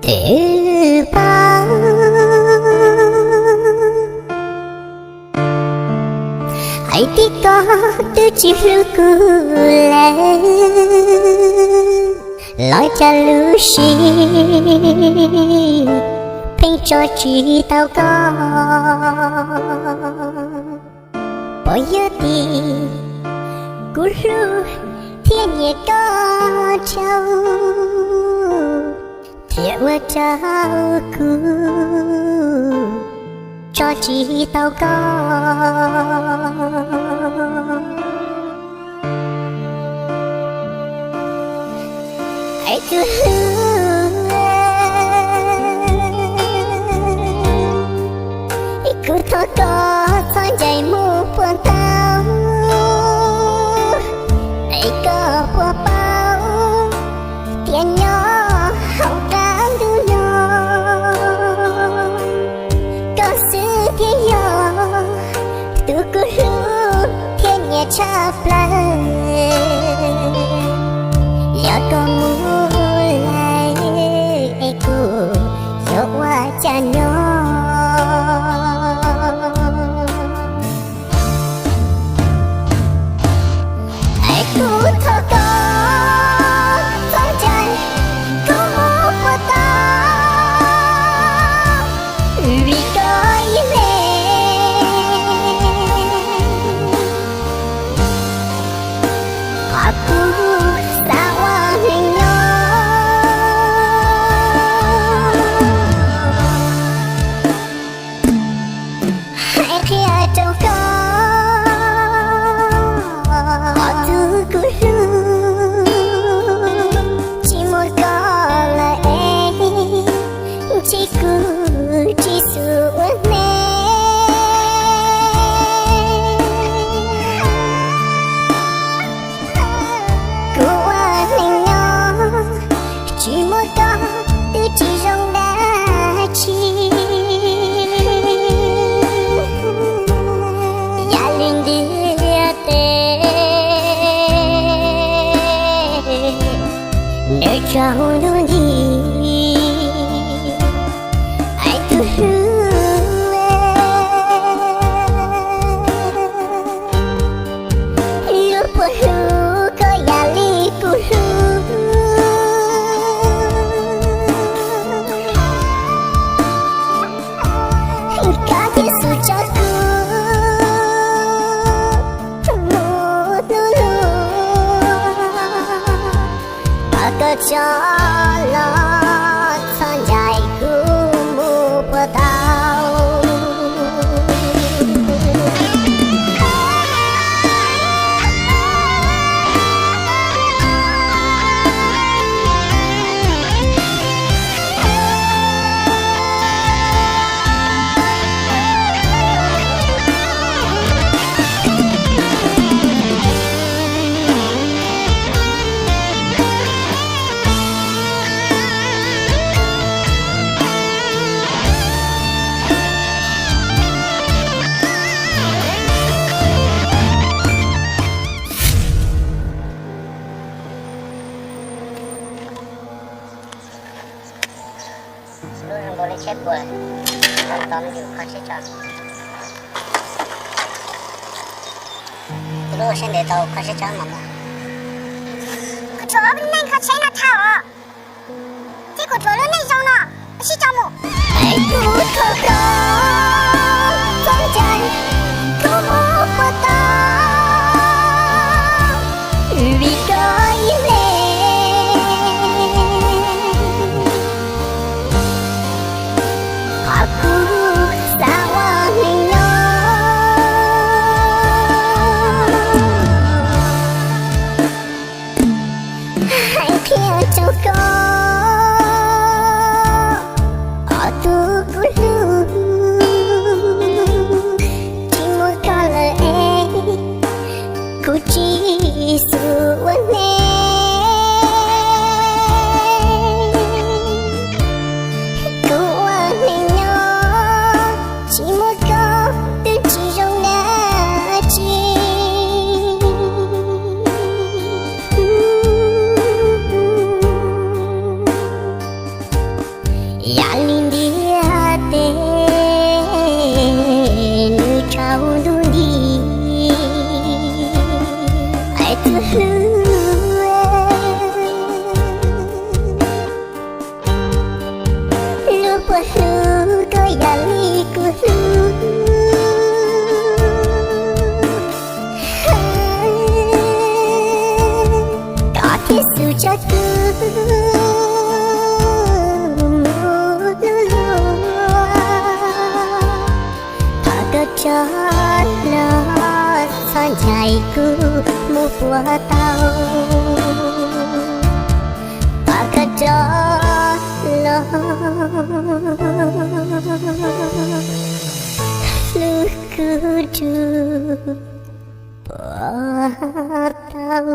Twb paub hais tias koj twb tsis hlub kuv lawm, los cas lub siab pheej tso tsis tau koj. Puas yog tias kuv hlub thiab nyiam koj dhau, thiaj ua rau kuv tso tsis tau koj. Es tus hlub, kuv thov koj txhob ncaim mus puas tau, es koj puas paub tias nyob hauv qab ntuj no, koj xwb thiaj yog tus kuv hlub thiab nyiam tshaj plaws. Yog koj mus lawm es kuv yuav ua cas nyob? Es kuv thov koj txhob ncaim kuv mus puas tau, vim koj ib leeg qhov kuv xav ua neej nyob. Hais qhia rau koj, qhov twg kuv hlub, tsis muaj koj lawm es ntshe kuv tsis xub ua neej. Kuv ua neej nyob tsis muaj koj twb tsis zoo dab tsi. Yam li ntiaj teb nws tsaus ntuj nti, es tus hlub, lub puas hlub koj yam li kuv hlub, koj thiaj xub tso kuv mus hnub no. Thov koj tso los txhob ncaim kuv mus puas tau. Lub zoo nkaus li tsheb puas tau me ntsis kho siab tso. Tus lub ua siab ntev tau kho siab tso mas. Kuv tshuav lub neej kho tsheb no dhau os, thiab kuv tshuav lub neej zoo no, ua siab tso mus. Es kuv thov koj txhob ncaim kuv mus puas tau, vim koj ib leeg qhov kuv xav ua neej nyob. Hais qhia rau koj, qhov twg kuv hlub, tsis muaj koj lawm es kuv tsis xub ua neej. Kuv ua neej nyob tsis muaj koj twb tsis zoo dab tsi. Hlub, lub puas hlub koj yam li kuv hlub, koj thiaj xub tso kuv mus hlub luag. Thov koj rov los txhob ncaim kuv mus puag tau. Thov koj rov los hlub kuv rau puag tau.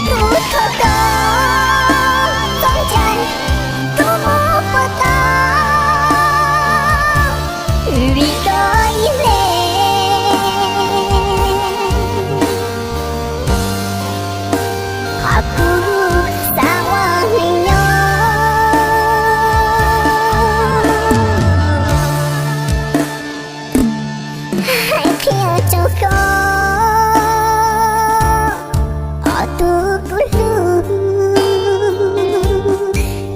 Kuv thov koj txhob ncaim kuv mus puag tau, vim koj ib leeg qhov kuv xav ua neej nyob. Hais qhia rau koj, ob tug kuv hlub,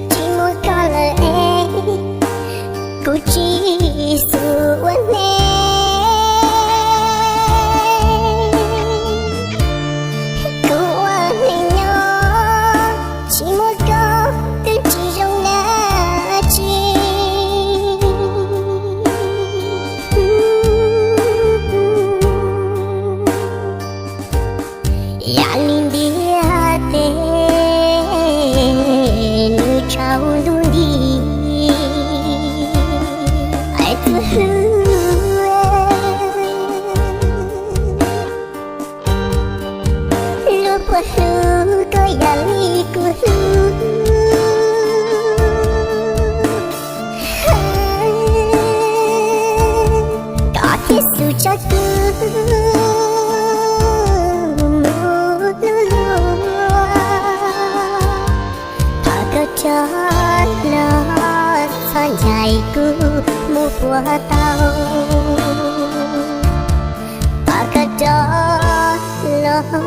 tsis muaj koj lawm es kuv tsis xub ua neej. Kuv ua neej nyob tsis muaj koj twb tsis zoo dab tsi. Yam li ntiaj teb nws tsaus ntuj nti, es tus hlub, lub puas hlub koj yam li kuv hlub, koj thiaj xub tso kuv mus hlub luag. Thov koj rov los txhob ncaim kuv mus puag tau. Thov koj rov los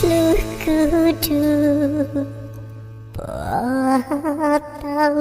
hlub kuv rau puag tau.